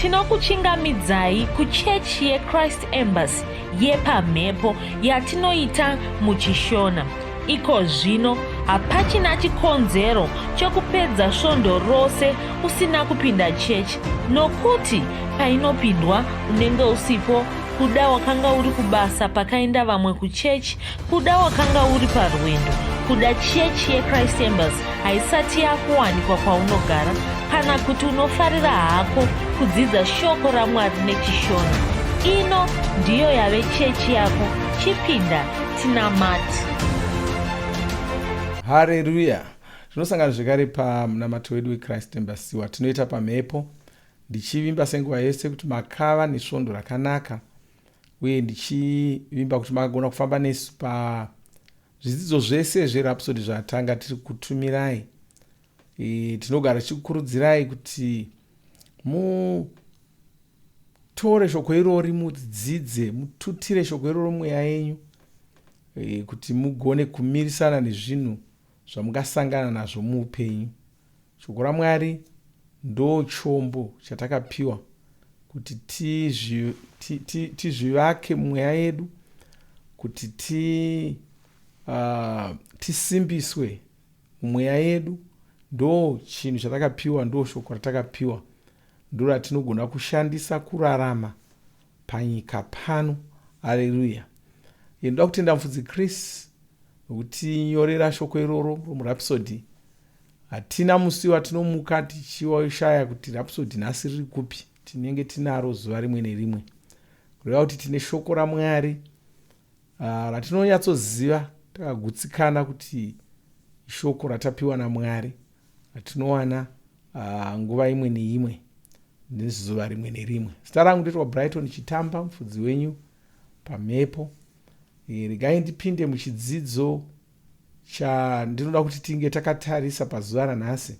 Tinokuchingamidzai kuchechi yeChrist Embassy yepamhepo yatinoita muchiShona. Iko zvino hapachina chikonzero chekupedza svondo rose usina kupinda chechi nokuti painopindwa unenge usipo kuda wakanga uri kubasa pakaenda vamwe kuchechi kuda wakanga uri parwendo kuda chechi yechrist embassy haisati yakuwanikwa kwaunogara kana kuti unofarira hako kudzidza shoko ramwari nechishona ino ndiyo yave chechi yako chipinda tinamati hareruya tinosangana zvekare pamunamato wedu wechrist embassy watinoita pamhepo ndichivimba senguva yese kuti makava nesvondo rakanaka uye ndichivimba kuti makagona kufamba nesu pazvidzidzo zvese zverapsody zvatanga tiri kutumirai e, tinogara tichikukurudzirai kuti mutore shoko irori mudzidze mututire shoko iroro mweya yenyu e, kuti mugone kumirisana nezvinhu zvamungasangana nazvo muupenyu Shoko raMwari ndo chombo chatakapiwa kuti tizvivake mumweya yedu kuti ti, uh, tisimbiswe mumweya yedu ndo chinhu chatakapiwa ndo shoko ratakapiwa ndo ratinogona kushandisa kurarama panyika pano aleluya ndoda kutenda mufudzi chris nokutinyorera shoko iroro romurhapsody Hatina musi watinomuka tichishaya kuti Rhapsody nhasi riri kupi. Tinenge tinaro zuva rimwe nerimwe. Kureva kuti tine shoko raMwari uh, ratinonyatsoziva takagutsikana kuti ishoko ratapiwa naMwari ratinowana uh, nguva imwe neimwe nezuva rimwe nerimwe. Zita rangu ndoitwa Brighton Chitamba, mufudzi wenyu pamhepo. E, regai ndipinde muchidzidzo Chandinoda kuti tinge takatarisa pazuva ranhasi,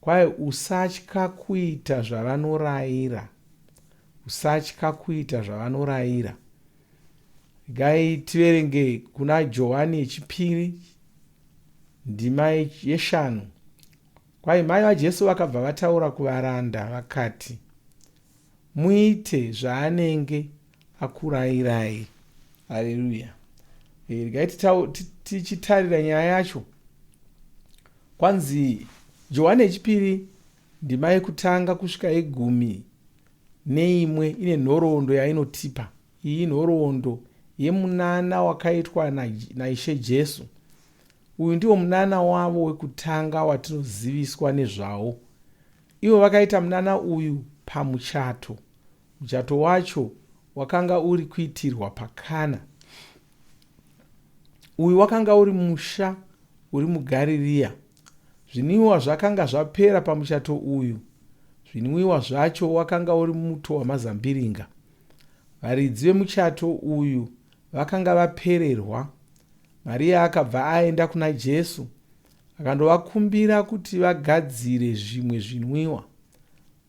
kwai usatya kuita zvavanoraira. Usatya kuita zvavanoraira. Regai tiverenge kuna Johani yechipiri ndima yeshanu. Kwai mai vaJesu vakabva vataura kuvaranda vakati, Muite zvaanenge akurairai. Haleluya. Eh, regai tichitarira nyaya yacho. Kwanzi Johani yechipiri ndima yekutanga kusvika yegumi neimwe ine nhoroondo yainotipa. Iyi nhoroondo yemunana wakaitwa naIshe Jesu. Uyu ndiwo munana wavo wekutanga watinoziviswa nezvawo. Ivo vakaita munana uyu pamuchato. Muchato wacho wakanga uri kuitirwa paKana. Uyu wakanga uri musha uri muGaririya. Zvinwiwa zvakanga zvapera pamuchato uyu. Zvinwiwa zvacho wakanga uri muto wamazambiringa. Varidzi vemuchato uyu vakanga vapererwa. Mariya akabva aenda kuna Jesu akandovakumbira kuti vagadzire zvimwe zvinwiwa.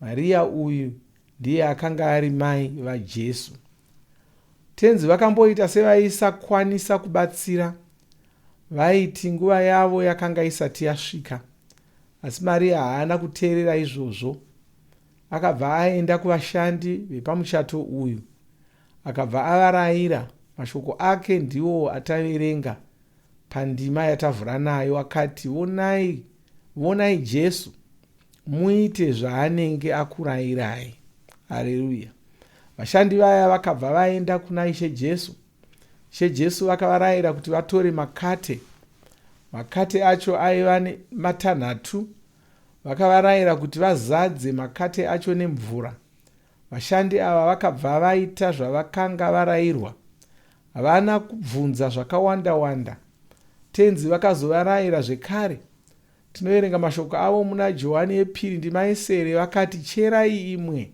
Mariya uyu ndiye akanga ari mai vaJesu. Tenzi vakamboita sevaisakwanisa kubatsira. Vaiti nguva yavo yakanga isati yasvika. Asi Mariya haana kuteerera izvozvo. Akabva aenda kuvashandi vepamuchato uyu akabva avarayira. Mashoko ake ndiwo ataverenga pandima yatavhura nayo akati, Vonai, vonai Jesu, muite zvaanenge akurayirai. Hareruya. Vashandi vaya vakabva vaenda kuna Ishe Jesu. Ishe Jesu vakavarayira kuti vatore makate. Makate acho aiva matanhatu. Vakavarayira kuti vazadze makate acho nemvura. Vashandi ava vakabva vaita zvavakanga varayirwa. Havana kubvunza zvakawanda-wanda. Tenzi vakazovarayira zvekare. Tinoverenga mashoko avo muna Johani yepiri ndima yesere vakati, Cherai imwe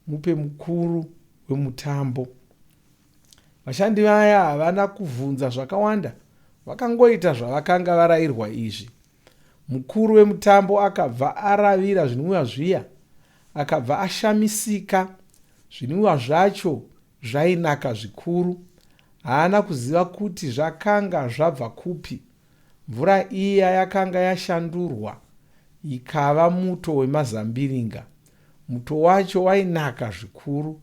mupe mukuru wemutambo. Vashandi vaya havana kuvhunza zvakawanda, vakangoita zvavakanga varayirwa izvi. Mukuru wemutambo akabva aravira zvinwiwa zviya, akabva ashamisika. Zvinwiwa zvacho zvainaka zvikuru. Haana kuziva kuti zvakanga zvabva kupi. Mvura iya yakanga yashandurwa ikava muto wemazambiringa. Muto wacho wainaka zvikuru.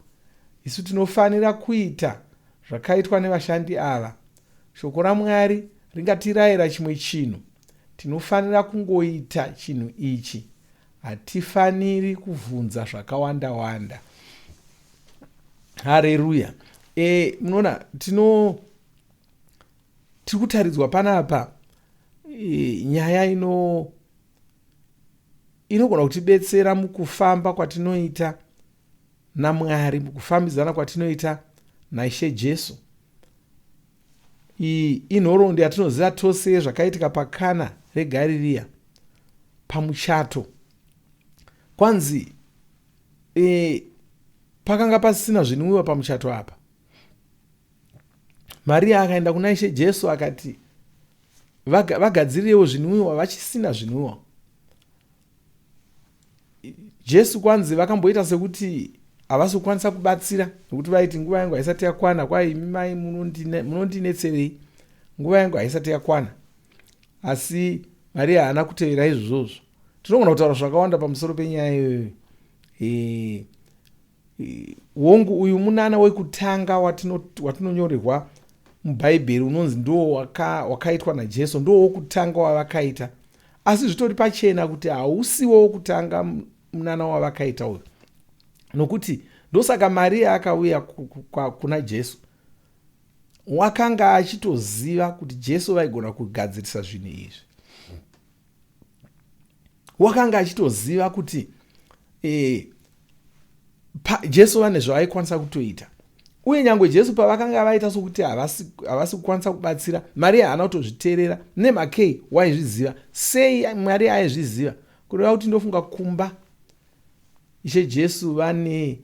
Isu tinofanira kuita zvakaitwa nevashandi ava. Shoko raMwari ringatirayira chimwe chinhu. Tinofanira kungoita chinhu ichi. Hatifaniri kuvhunza zvakawanda-wanda. Hareruya. E, munoona tino tiri kutaridzwa panapa e, nyaya ino inogona kutibetsera mukufamba kwatinoita naMwari, mukufambidzana kwatinoita naIshe Jesu. Iyi inhoroondo yatinoziva tose yezvakaitika paKana reGaririya pamuchato. Kwanzi e, pakanga pasina zvinwiwa pamuchato apa. Maria akaenda kuna Ishe Jesu akati vagadzirirewo zvinwiwa vachisina zvinwiwa. Jesu kwanzi vakamboita sekuti havasi kukwanisa kubatsira nekuti vaiti nguva yangu haisati yakwana kwai imi mai munondinetserei nguva yangu haisati yakwana asi Maria haana kutevera izvozvozvo tinogona kutaura zvakawanda pamusoro penyaya iyoyo e, Hongu, uyu munana wekutanga watinonyorerwa muBhaibheri unonzi ndiwo wakaitwa naJesu, ndiwo wokutanga wavakaita. Asi zvitori pachena kuti hausiwo wokutanga munana wavakaita uyu, nokuti ndosaka Mariya akauya kuna Jesu. Wakanga achitoziva kuti Jesu vaigona kugadzirisa zvinhu izvi. Wakanga achitoziva kuti e, pa, Jesu vane zvavaikwanisa kutoita. Uye nyangwe Jesu pavakanga vaita sokuti havasi, havasi kukwanisa kubatsira, Maria haana kutozviteerera. Nemakei waizviziva. Sei Maria aizviziva? Kureva kuti ndofunga kumba Ishe Jesu vane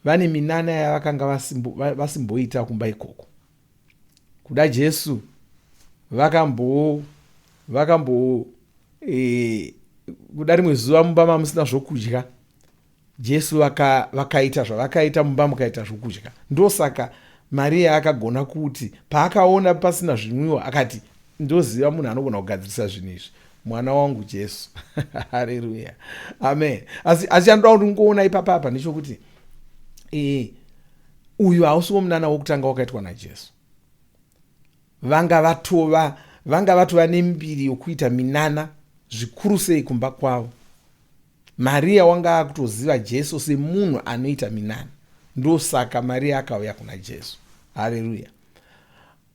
vane minana yavakanga vasimboita kumba ikoko. Kuda Jesu vakambo vakambo e, kuda rimwe zuva mumba mamusina zvokudya Jesu vakaita vaka zvavakaita mumba mukaita zvokudya. Ndosaka Maria akagona kuti paakaona pasina zvinwiwa akati ndoziva munhu anogona kugadzirisa zvinhu izvi mwana wangu Jesu. Haleluya, amen. Asi asi chandoda kuti ungoona ipapa apa ndechokuti e, uyu hausiwo munana wokutanga wakaitwa naJesu. Vanga vatova vanga vatova nembiri yokuita minana zvikuru sei kumba kwavo. Maria wanga akutoziva Jesu semunhu anoita minana. Ndosaka Maria akauya kuna Jesu. Haleluya.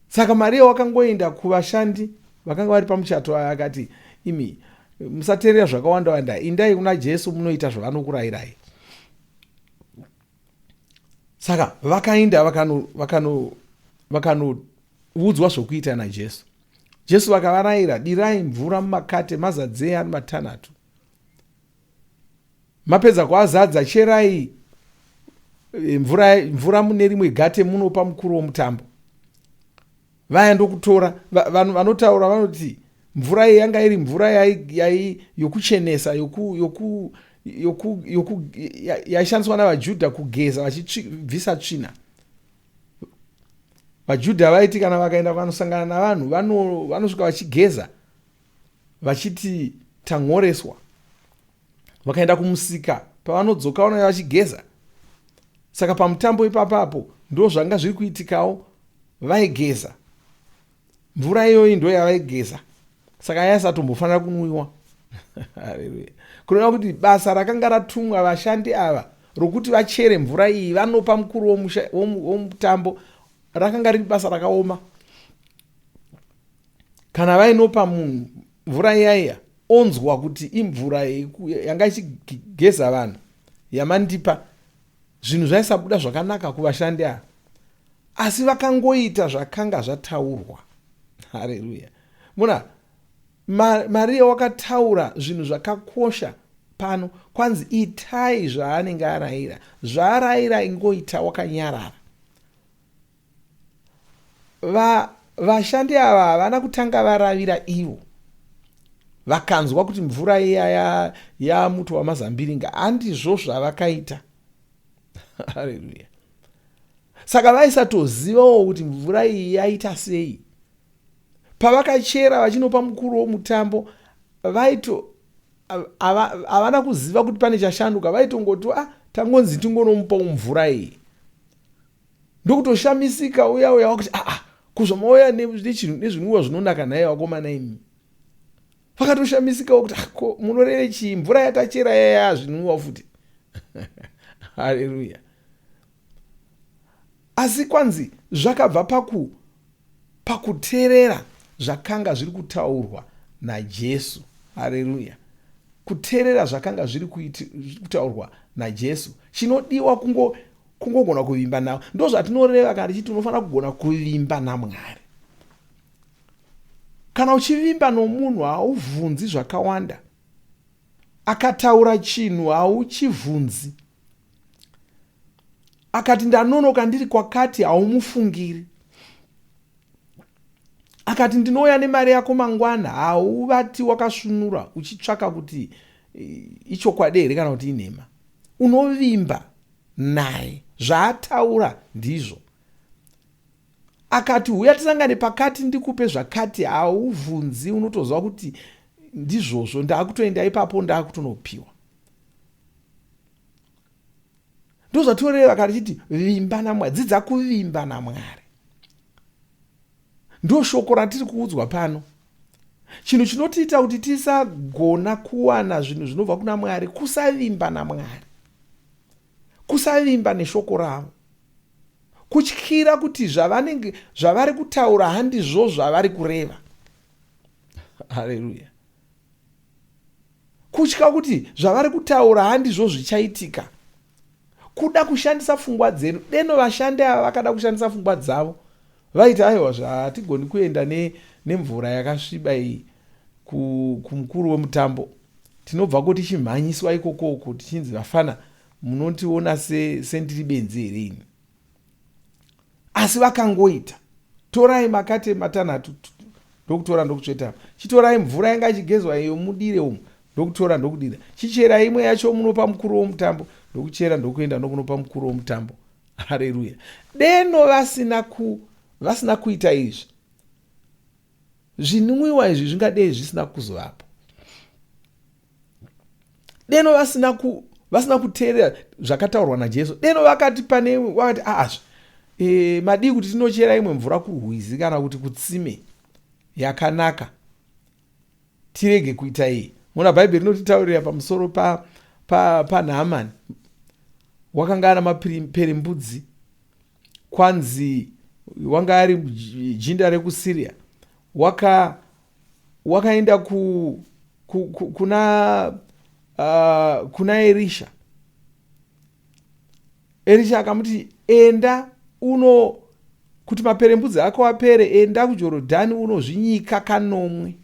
Saka Maria wakangoenda kuvashandi vakanga vari pamuchato akati, imi musateerera zvakawanda wanda, indai kuna Jesu munoita zvavanokurayirai. Saka vakaenda vakanoudzwa vakano, vakano zvokuita naJesu. Jesu vakavarayira, dirai mvura mumakate mazadzei ari matanhatu. Mapedza kuazadza, cherai eh, mvura, mvura mune rimwe gate munopa mukuru womutambo. Vaya ndokutora vanhu vanotaura vanoti mvura iyi yanga iri mvura yai yokuchenesa yoku yoku yoku yoku yaishandiswa navaJudha kugeza vachibvisa tsvina. VaJudha vaiti kana vakaenda vanosangana navanhu vanosvika vachigeza vachiti tanhoreswa. Vakaenda kumusika pavanodzoka vanouya vachigeza. Saka pamutambo ipapapo ndo zvanga zviri kuitikawo, vaigeza. Mvura iyoyi ndo yavaigeza, saka yaisatombofanira kunwiwa. Haleluya! Kureva kuti basa rakanga ratumwa vashandi ava rokuti vachere mvura iyi vanopa mukuru womutambo rakanga riri basa rakaoma. Kana vainopa munhu mvura iyaiya onzwa kuti imvura yanga ichigeza vanhu yamandipa, zvinhu zvaisabuda zvakanaka kuvashandi ava. Asi vakangoita zvakanga zvataurwa. Hareruya! Muna Maria wakataura zvinhu zvakakosha pano. Kwanzi itai zvaanenge arayira. Zvaarayira ingoita wakanyarara. Va, vashandi ava havana kutanga varavira ivo. Vakanzwa kuti mvura iya yamuto ya wamazambiringa, handizvo zvavakaita. Haleluya. Saka vaisatozivawo kuti mvura iyi yaita sei. Pavakachera vachinopa mukuru womutambo, vaito Havana kuziva kuti pane chashanduka, vaitongoti a ah, tangonzi tingonomupawo mvura iyi. Ndokutoshamisika uya uya wakuti aa ah, kuzvamauya nezvinwiwa zvinonaka nhai vakomana imi. Vakatoshamisikawo kuti ah, ko munoreve chii, mvura yatachera yaya zvinwiwa futi. Haleluya. Asi kwanzi zvakabva paku pakuteerera zvakanga zviri kutaurwa naJesu. Hareruya! Kuteerera zvakanga zviri kutaurwa naJesu. Chinodiwa kungo kungogona kuvimba navo. Ndozvatinoreva kana tichiti unofanira kugona kuvimba naMwari. Kana uchivimba nomunhu hauvhunzi zvakawanda. Akataura chinhu hauchivhunzi. Akati ndanonoka ndiri kwakati haumufungiri. Akati ndinouya nemari yako mangwana hauvati wakasvunura uchitsvaka kuti ichokwadi here kana kuti inhema. Unovimba naye zvaataura ndizvo. Akati huya tisangane pakati ndikupe zvakati hauvhunzi unotoziva kuti ndizvozvo ndakutoenda ipapo ndakutonopiwa. Ndozvatoreva kana tichiti vimba naMwari, dzidza kuvimba naMwari. Ndo shoko ratiri kuudzwa pano. Chinhu chinotiita kuti tisagona kuwana zvinhu zvinobva kuna Mwari kusavimba naMwari, kusavimba neshoko ravo, kutyira kuti zvavanenge zvavari kutaura handizvo zvavari kureva. Haleluya. Kutya kuti zvavari kutaura handizvo zvichaitika. Kuda kushandisa pfungwa dzedu. Deno vashandi ava vakada kushandisa pfungwa dzavo vaiti aiwa zvahatigoni kuenda nemvura yakasviba iyi kumukuru wemutambo. Tinobvako tichimhanyiswa ikokoko tichinzi vafana munotiona sendiri benzi here ini. Asi vakangoita, torai makate matanhatu ndokutora ndokutsveta, chitorai mvura yanga ichigezwa iyo mudire umu ndokutora ndokudira, chicherai imwe yacho munopa mukuru womutambo, ndokuchera ndokuenda ndokunopa mukuru womutambo. Hareruya! Deno vasina ku vasina kuita izvi, zvinwiwa izvi zvingadei zvisina kuzovapo. Deno vasina ku vasina kuteerera zvakataurwa naJesu, deno vakati pane vakati aazve ah, e, madii kuti tinochera imwe mvura kurwizi kana kuti kutsime yakanaka tirege kuita iyi. Muna Bhaibheri rinotitaurira pamusoro paNaamani pa, pa wakanga ana maperembudzi, kwanzi wanga ari jinda rekuSyria, waka wakaenda ku, ku, ku, kuna, kuna Erisha. Erisha akamuti enda uno kuti maperembudzi ako apere, enda kuJorodhani unozvinyika kanomwe.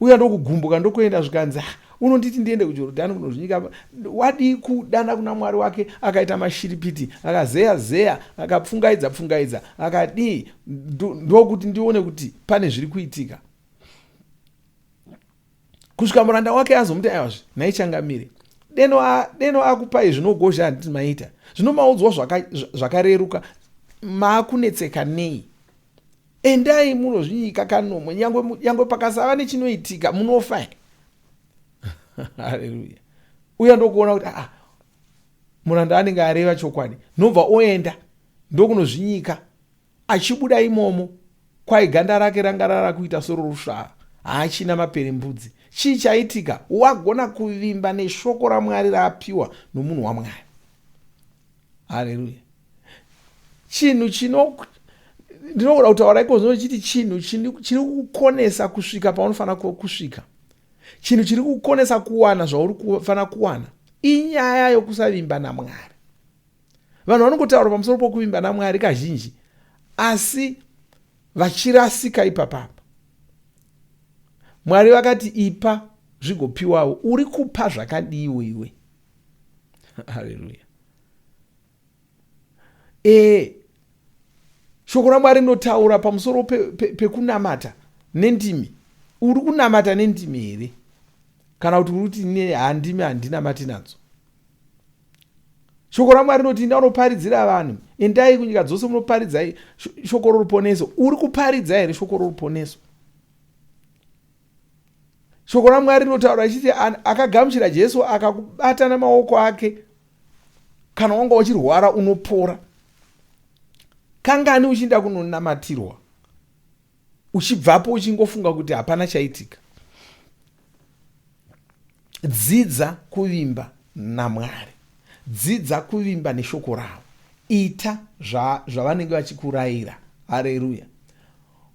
Uya ndokugumbuka ndokuenda zvikanzi ah, unonditi ndiende kuJorodhani kunozvinyika. Wadii kudana kuna Mwari wake? Akaita mashiripiti, akazeya zeya, akapfungaidza pfungaidza, akadii ndokuti ndione kuti pane zviri kuitika, kusvika muranda wake azomuti aiwazve nhai changamire, deno, deno akupai zvinogozha handiti maita zvino maudzwa zvakareruka maakunetseka nei? Endai munozvinyika kanomwe, nyangwe, nyangwe pakasava nechinoitika munofa. Haleluya. Uya ndokuona kuti ah, muranda anenge areva chokwadi, nobva oenda ndokunozvinyika. Achibuda imomo kwai ganda rake ranga rara kuita sororusvava, haachina maperembudzi. Chii chaitika? Wagona kuvimba neshoko raMwari raapiwa nomunhu waMwari. Haleluya. Chinhu chino ndinogona kutaura iko zvino chiti chinhu chiri kukonesa kusvika paunofanira kusvika, chinhu chiri kukonesa kuwana zvauri kufanira kuwana inyaya yokusavimba naMwari. Vanhu vanongotaura pamusoro pokuvimba naMwari kazhinji, asi vachirasika ipapapa. Mwari vakati ipa zvigopiwawo, uri kupa zvakadiwo iwe? Haleluya. E, shoko raMwari rinotaura pamusoro pekunamata pe, pe nendimi. Uri kunamata nendimi here, kana kuti uri kuti handimi handinamati nadzo? Shoko raMwari rinoti enda unoparidzira vanhu, endai kunyika dzose munoparidza shoko roruponeso. Uri kuparidza here shoko roruponeso? Shoko raMwari rinotaura richiti akagamuchira Jesu akakubata namaoko ake, kana wanga uchirwara unopora. Kangani uchiinda kunonamatirwa uchibvapo uchingofunga kuti hapana chaitika? Dzidza kuvimba naMwari. Dzidza kuvimba neshoko ravo. Ita zvavanenge vachikurayira. Hareruya.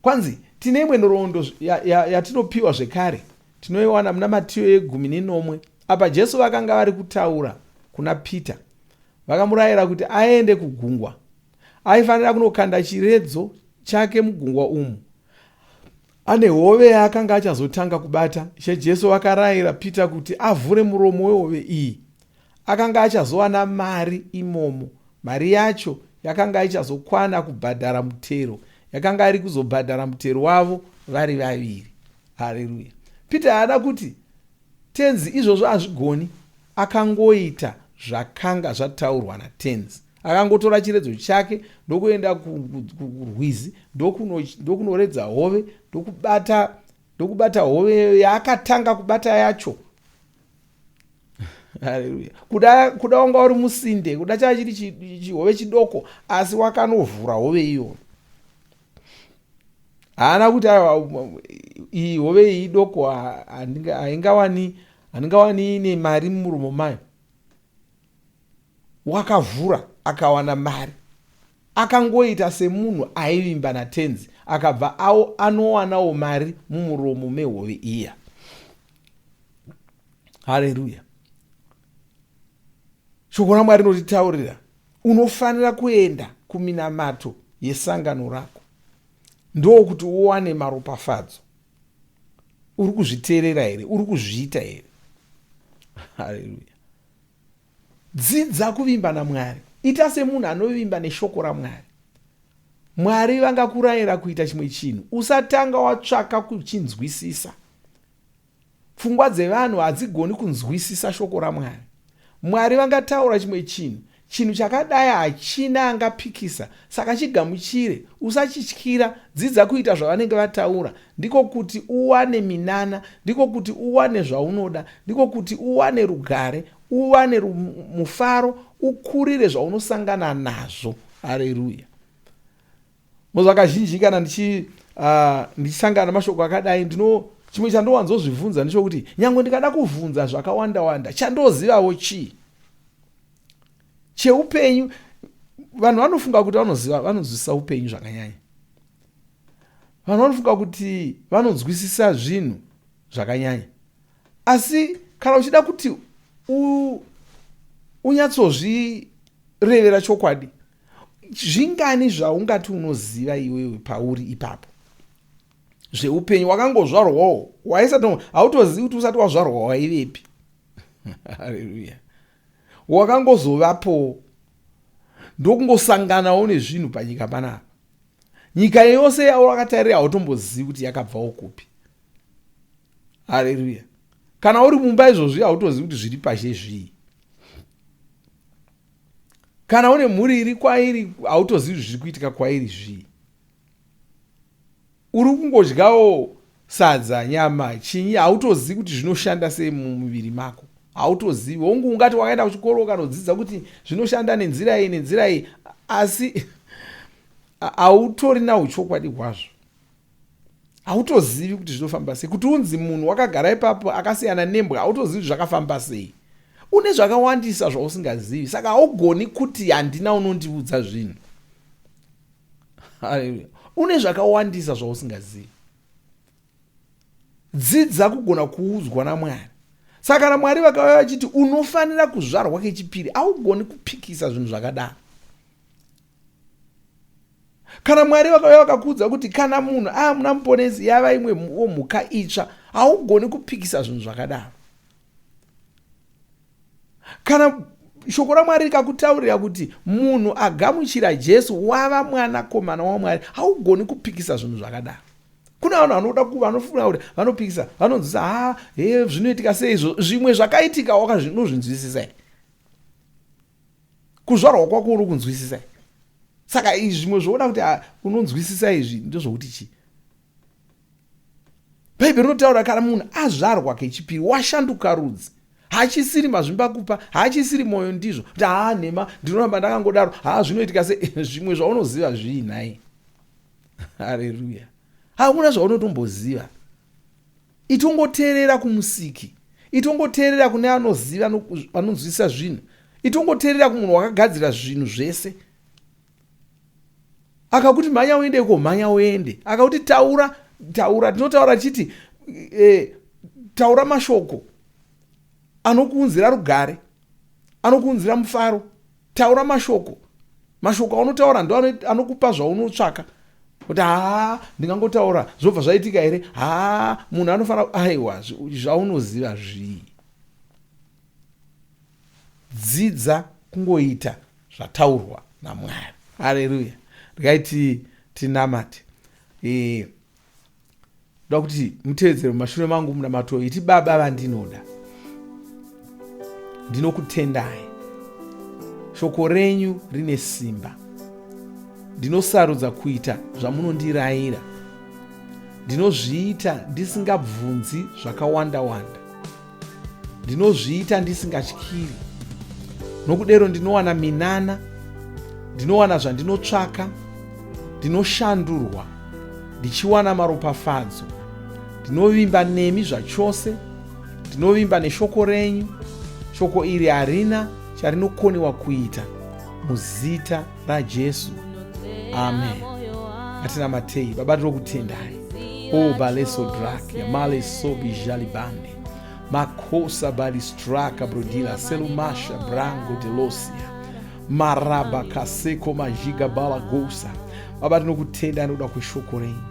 Kwanzi tine imwe nhoroondo yatinopiwa ya, ya zvekare tinoiwana muna Matiyo yegumi nenomwe. Apa Jesu vakanga vari kutaura kuna Pita. Vakamurayira kuti aende kugungwa. Aifanira kunokanda chiredzo chake mugungwa umu. Ane hove yaakanga achazotanga kubata. Ishe Jesu vakarayira Pita kuti avhure muromo wehove iyi. Akanga achazowana mari imomo. Mari yacho yakanga ichazokwana kubhadhara mutero. Yakanga iri kuzobhadhara mutero wavo vari vaviri. Hareruya. Pita haana kuti, Tenzi, izvozvo hazvigoni. Akangoita zvakanga zvataurwa naTenzi. Akangotora chiredzo chake ndokuenda kurwizi ndokunoredza hove ndokubata ndokubata hove yaakatanga kubata yacho. Haleluya. Kuda kuda wanga uri musinde, kuda chava chiri chihove chidoko asi wakanovhura hove iyoyo. Haana kuti aiwa iyi hove iyi idoko haingawani handingawani ine mari mumuromo mayo. Wakavhura akawana mari. Akangoita semunhu aivimba naTenzi akabva anowanawo mari mumuromo mehove iya. Hareruya. Shoko raMwari rinotitaurira unofanira kuenda kuminamato yesangano rako ndokuti uwane maropafadzo. Uri kuzviteerera here? Uri kuzviita here? Hareruya. Dzidza kuvimba naMwari. Ita semunhu anovimba neshoko raMwari. Mwari vangakurayira kuita chimwe chinhu. Usatanga watsvaka kuchinzwisisa. Pfungwa dzevanhu hadzigoni kunzwisisa shoko raMwari. Mwari vangataura chimwe chinhu. Chinhu chakadai hachina angapikisa, saka chigamuchire. Usachityira. Dzidza kuita zvavanenge vataura. Ndiko kuti uwane minana. Ndiko kuti uwane zvaunoda. Ndiko kuti uwane rugare, uwane mufaro, ukurire zvaunosangana nazvo. Hareruya. Moza kazhinji kana ndichi ndichisangana namashoko akadai ndino chimwe chandowanzozvibvunza ndechokuti nyangwe ndikada kuvhunza zvakawanda wanda chandozivawo chii cheupenyu. Vanhu vanofunga kuti vanoziva, vanonzwisisa upenyu zvakanyanya. Vanhu vanofunga kuti vanonzwisisa zvinhu zvakanyanya, asi kana uchida kuti unyatsozvirevera chokwadi, zvingani zvaungati unoziva iwewe pauri ipapo zveupenyu? Wakangozvarwawo, waisati, hautozivi kuti usati wazvarwa waivepi. Haleluya. Wakangozovapowo ndokungosanganawo nezvinhu panyika panapa. Nyika yose yawakatarira hautombozivi kuti yakabvawo kupi. Haleluya. Kana uri mumba izvozvi hautozivi kuti zviri pazhe zvii. Kana une mhuri iri kwairi hautozivi zviri kuitika kwairi zvii. Uri kungodyawo sadza, nyama, chinyi, hautozivi kuti zvinoshanda sei mumuviri mako. Hautozivi. Hongu ungati wakaenda kuchikoro ukanodzidza kuti zvinoshanda nenzira iyi nenzira iyi, asi hautorina uchokwadi hwazvo. Hautozivi kuti zvinofamba sei. Kuti unzi munhu wakagara ipapo akasiyana nembwa, hautozivi kuti zvakafamba sei. Une zvakawandisa zvausingazivi, saka haugoni kuti handina unondiudza zvinhu. Haleluya. Une zvakawandisa zvausingazivi. Dzidza kugona kuudzwa naMwari. Saka kana Mwari vakauya vachiti unofanira kuzvarwa kechipiri, haugoni kupikisa zvinhu zvakadaro. Kana Mwari vakauya vakakuudza kuti kana munhu amuna muponesi yava imwe mhuka itsva, haugoni kupikisa zvinhu zvakadaro. Kana shoko raMwari rikakutaurira kuti munhu agamuchira Jesu wava mwanakomana waMwari, haugoni kupikisa zvinhu zvakadaro. Kuna vanhu vanoda vanofunga kuti vanopikisa, vanonzwisa ha he zvinoitika sei izvo, zvimwe zvakaitika wakazvinozvinzwisisa here? Kuzvarwa kwako uri kunzwisisa here? Saka izvi zvimwe zvoona kuti unonzwisisa izvi ndezvokuti chii? Bhaibheri rinotaura kana munhu azvarwa kechipiri washanduka rudzi hachisiri mazvimbakupa hachisiri mwoyo ndizvo kuti haa nhema ndinoramba ndakangodaro haa zvinoitika se zvimwe zvaunoziva zvii nhai hareruya hakuna zvaunotomboziva itongoteerera kumusiki itongoteerera kune anoziva anonzwisisa zvinhu itongoteerera kumunhu wakagadzira zvinhu zvese Akakuti mhanya uende iko mhanya uende. Akakuti taura taura tinotaura chiti e, taura mashoko anokuunzira rugare anokuunzira mufaro taura mashoko mashoko aunotaura ndo anokupa zvaunotsvaka kuti haa ndingangotaura zvobva zvaitika here haa munhu anofanira aiwa zvaunoziva zvii Dzidza kungoita zvataurwa naMwari. Haleluya. Regai ti, tinamate. E, ndoda kuti mutevedzere mumashure mangu munamato iti baba vandinoda. Ndinokutendai. Shoko renyu rine simba. Ndinosarudza kuita zvamunondirayira. Ndinozviita ndisingabvunzi zvakawanda wanda. Ndinozviita ndisingatyiri. Nokudero ndinowana minana, ndinowana zvandinotsvaka, ndinoshandurwa, ndichiwana maropafadzo. Ndinovimba nemi zvachose, ndinovimba neshoko renyu. Shoko iri harina charinokoniwa kuita muzita raJesu. Amen. Ngatinamatei. Baba tinokutendai. O baleso drakia maleso bijalibande makosa balistraka brodila selumasha brango delosia maraba kaseko majiga balagosa. Baba tinokutenda nokuda kweshoko renyu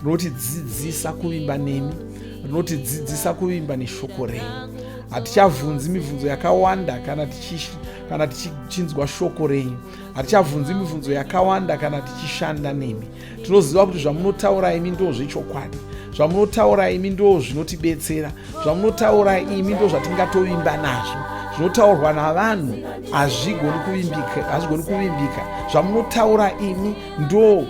rinotidzidzisa kuvimba nemi rinotidzidzisa kuvimba neshoko renyu hatichavhunzi mibvunzo yakawanda kana kana tichinzwa shoko renyu hatichavhunzi mibvunzo yakawanda kana tichishanda nemi tinoziva kuti zvamunotaura imi ndo zvechokwadi zvamunotaura imi ndo zvinotibetsera zvamunotaura imi ndo zvatingatovimba nazvo zvinotaurwa navanhu hazvigoni kuvimbika hazvigoni kuvimbika zvamunotaura imi ndo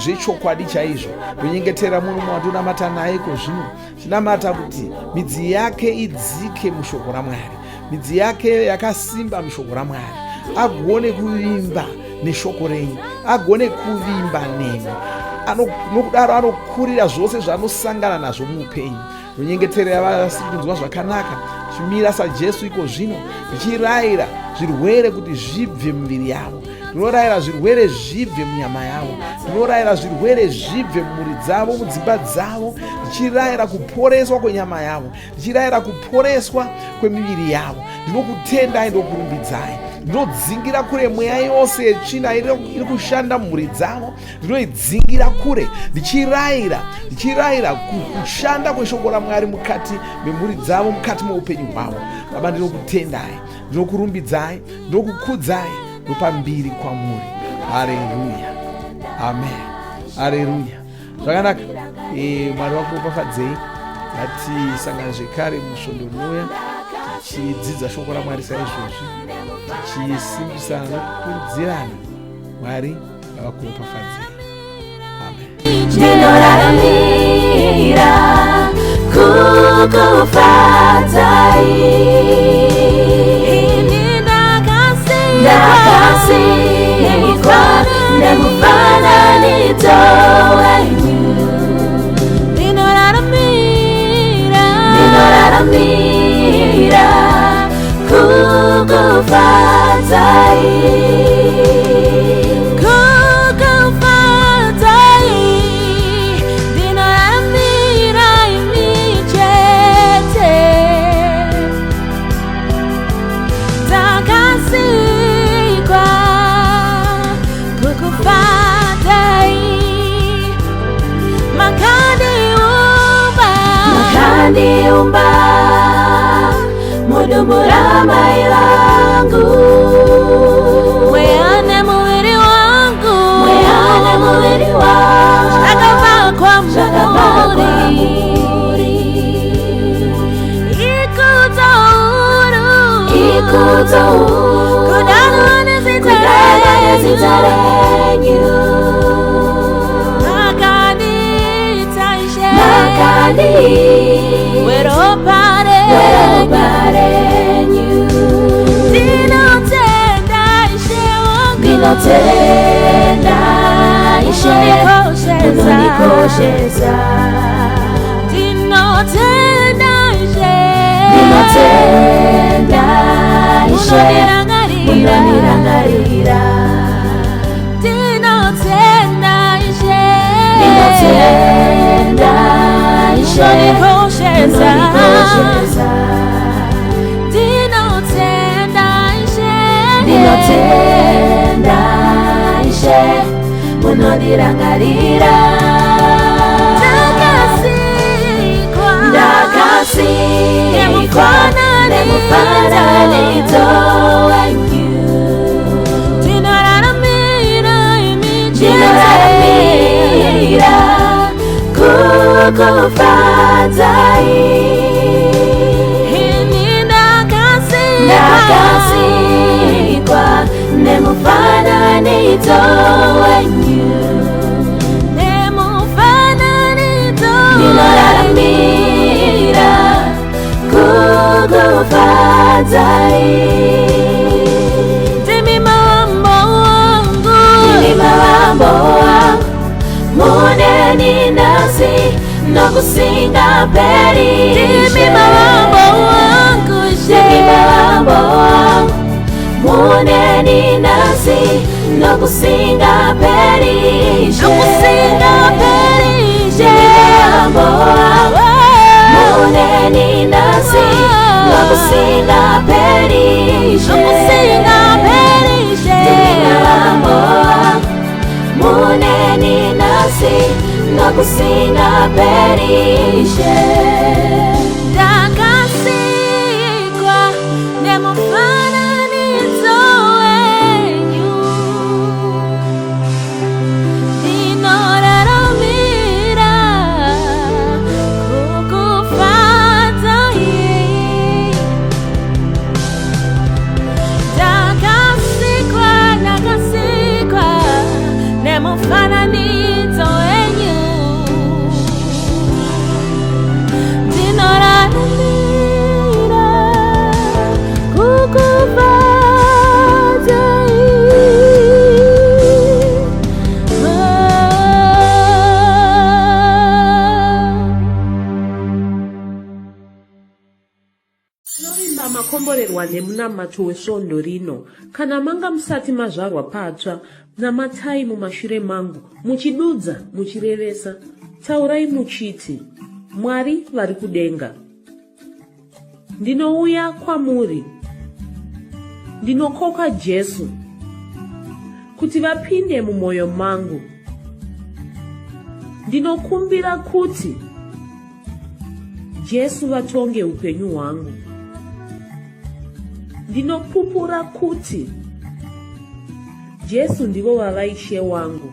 zvechokwadi chaizvo ndonyengetera murume wandonamata naye ko zvino chinamata kuti midzi yake idzike mushoko ramwari midzi yake yakasimba mushoko ramwari agone kuvimba neshoko renyu agone kuvimba nemi nokudaro anokurira zvose zvaanosangana nazvo muupenyu ndonyengeterera vasiri kunzwa zvakanaka chimira sajesu iko zvino ndichirayira zvirwere kuti zvibve muviri yavo ndinorayira zvirwere zvibve munyama yavo ndinorayira zvirwere zvibve mumhuri dzavo mudzimba dzavo ndichirayira kuporeswa kwenyama yavo ndichirayira kuporeswa kwemiviri yavo ndinokutendai ndokurumbidzai ndinodzingira kure mweya yose yetsvina iri kushanda mumhuri dzavo ndinoidzingira kure ndichirayira ndichirayira kushanda kweshoko ramwari mukati memhuri dzavo mukati meupenyu hwavo baba ndinokutendai ndinokurumbidzai ndinokukudzai ndopa mbiri kwamuri hareruya amen hareruya zvakanaka e, mwari vakuropafadzei ngatisangane zvekare musvondo rinouya tichidzidza shoko ramwari saizvozvi tichisimbisana nokukurudzirana mwari ngavakuropafadzei amen ndinoraramira kukufadzai ndakasikwa nemufananidzo wenyu ndinoraramira ndinoraramira kukufadzai kukufadzai ndinoraramira imi chete Takasikwa kukufadzai makandiumba makandiumba mudumbu ramai vangu mweya nemuviri wangu mweya nemuviri wangu zvakabva kwamuri ikudzo huru kudanwa nezita renyu makandiita ishe. Nemufananidzo weropa renyu. Ndinotenda Ishe wangu. Ndinotenda Ishe. Munondikoshesa. Munondikoshesa. Ndinotenda Ishe. Ndinotenda Ishe. Munondirangarira. Munondirangarira. Ndinotenda Ishe. Ndinotenda Ishe. Munondikoshesa. Munondikoshesa. Ndinotenda Ishe. Ndinotenda Ishe. Munondirangarira. Ndakasikwa. Ndakasikwa nemufananidzo wenyu. Ndinoraramira imi chete. Ndinoraramira kukufadzai. Ini ndakasikwa. Ndakasikwa nemufananidzo wenyu. Nemufananidzo. Ndinoraramira kukufadzai. Ndimi mambo wangu. Ndimi mavambo wangu muneni nhasi nokusingaperi. Ndimi mavambo wangu Ishe. Ndimi mavambo wangu muneni nhasi nokusingaperi. Nokusingaperi Ishe. Ndimi mavambo wangu muneni nhasi nokusingaperi. Nokusingaperi Ishe. Ndimi mavambo wangu muneni nhasi nokusingaperi. Ndakasikwa nemufananidzo wenyu. Ndinoraramira kukufadzai. Ndakasikwa, ndakasikwa nemufananidzo wenyu. Ndinoraramira kukufadzai. Tinovimba makomborerwa nemunamato wesvondo rino. Kana manga musati mazvarwa patsva, namatai mumashure mangu, muchidudza, muchirevesa. Taurai muchiti, Mwari vari kudenga. Ndinouya kwamuri. Ndinokoka Jesu kuti vapinde mumwoyo mangu. Ndinokumbira kuti Jesu vatonge upenyu hwangu. Ndinopupura kuti Jesu ndivo vava Ishe wangu.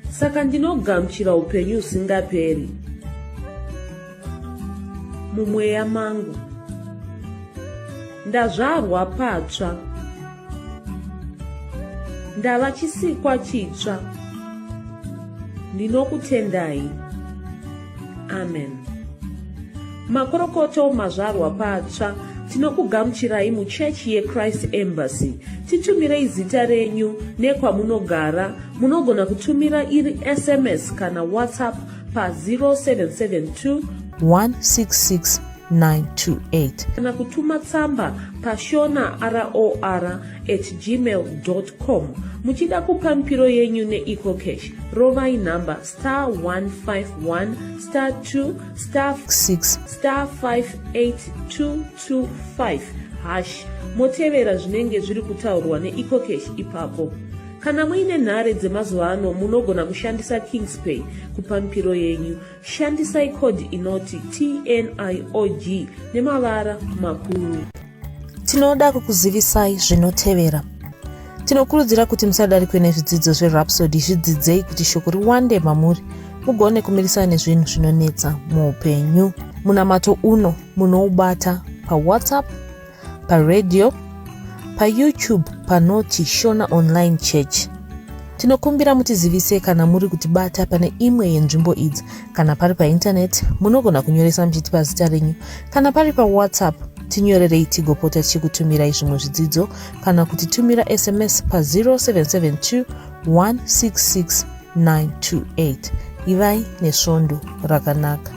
Saka ndinogamuchira upenyu husingaperi mumweya mangu. Ndazvarwa patsva. Ndava chisikwa chitsva. Ndinokutendai. Amen. Makorokoto mazvarwa patsva. Tinokugamuchirai muchechi yeChrist Embassy. Titumirei zita renyu nekwamunogara. Munogona kutumira iri SMS kana WhatsApp pa 0772 166 928. Kana kutuma tsamba pashona ror at gmail com. Muchida kupa mipiro yenyu neEcoCash, rovai nhamba star 151 star 2 star 6 star 58225 hash, motevera zvinenge zviri kutaurwa neEcoCash ipapo. Kana muine nhare dzemazuva ano, munogona kushandisa Kingspay kupa mipiro yenyu. Shandisai code inoti TNIOG nemavara makuru. Tinoda kukuzivisai zvinotevera. Tinokurudzira kuti musadarikwe nezvidzidzo zveRhapsody. Zvidzidzei kuti shoko riwande mamuri, mugone kumirisana nezvinhu zvinonetsa muupenyu. Munamato uno munoubata paWhatsApp, paradio, paYouTube panoti Shona Online Church. Tinokumbira mutizivise kana muri kutibata pane imwe yenzvimbo idzi. Kana pari paintaneti, munogona kunyoresa muchitipa zita renyu. Kana pari paWhatsApp, tinyorerei tigopota tichikutumirai zvimwe zvidzidzo kana kutitumira SMS pa 0772 166 928. Ivai nesvondo rakanaka.